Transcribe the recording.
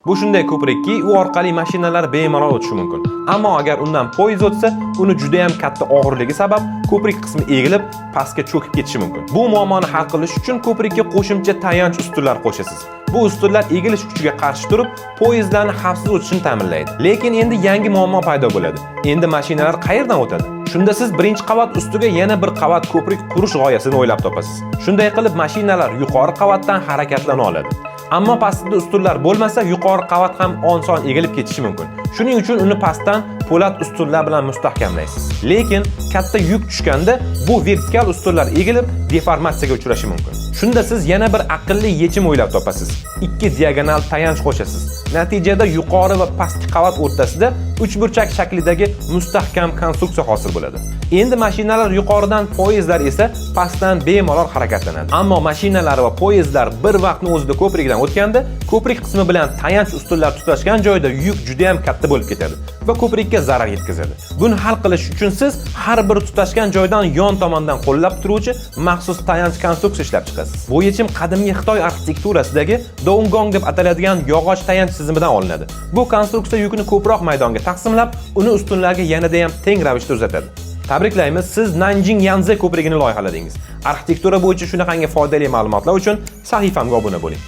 Bu shunday ko'prikki, u orqali mashinalar bemalol o'tishi mumkin. Ammo agar undan poyezd o'tsa, uni juda ham katta og'irligi sabab ko'prik qismi egilib, pastga cho'kib ketishi mumkin. Bu muammoni hal qilish uchun ko'prikka qo'shimcha tayanch ustunlar qo'shasiz. Bu ustunlar egilish kuchiga qarshi turib, poyezdlarni xavfsiz o'tishini ta'minlaydi. Lekin endi yangi muammo paydo bo'ladi. Endi mashinalar qayerdan o'tadi? Shunda siz birinchi qavat ustiga yana bir qavat ko'prik qurish g'oyasini o'ylab topasiz. Shunday qilib mashinalar yuqori qavatdan harakatlana oladi. Ammo pastida ustunlar bo'lmasa, yuqori qavat ham oson egilib ketishi mumkin. Shuning uchun uni pastdan po'lat ustunlar bilan mustahkamlaysiz. Lekin katta yuk tushganda bu vertikal ustunlar egilib, deformatsiyaga uchrashi mumkin. Shunda siz yana bir aqlli yechim o'ylab topasiz. Ikki diagonal tayanch qo'shasiz. Natijada yuqori va pastki qavat o'rtasida uchburchak shaklidagi mustahkam konstruksiya hosil bo'ladi. Endi mashinalar yuqoridan, poyezdlar esa pastdan bemalol harakatlanadi. Ammo mashinalar va poyezdlar bir vaqtni o'zida ko'prikdan o'tganda, ko'prik qismi bilan tayanch ustunlar tutashgan joyda yuk juda ham katta bo'lib ketadi va ko'prikka zarar yetkazadi. Buni hal qilish uchun siz har bir tutashgan joydan yon tomondan qo'llab turuvchi maxsus tayanch konstruksiya ishlab chiqasiz. Bu yechim qadimgi Xitoy arxitekturasidagi Doungong deb ataladigan yog'och tayanch tizimidan olinadi. Bu konstruksiya yukni ko'proq maydonga taqsimlab, uni ustunlarga yanada ham teng ravishda uzatadi. Tabriklaymiz, siz Nanjing Yanze ko'prigini loyihaladingiz. Arxitektura bo'yicha shunaqangi foydali ma'lumotlar uchun sahifamga obuna bo'ling.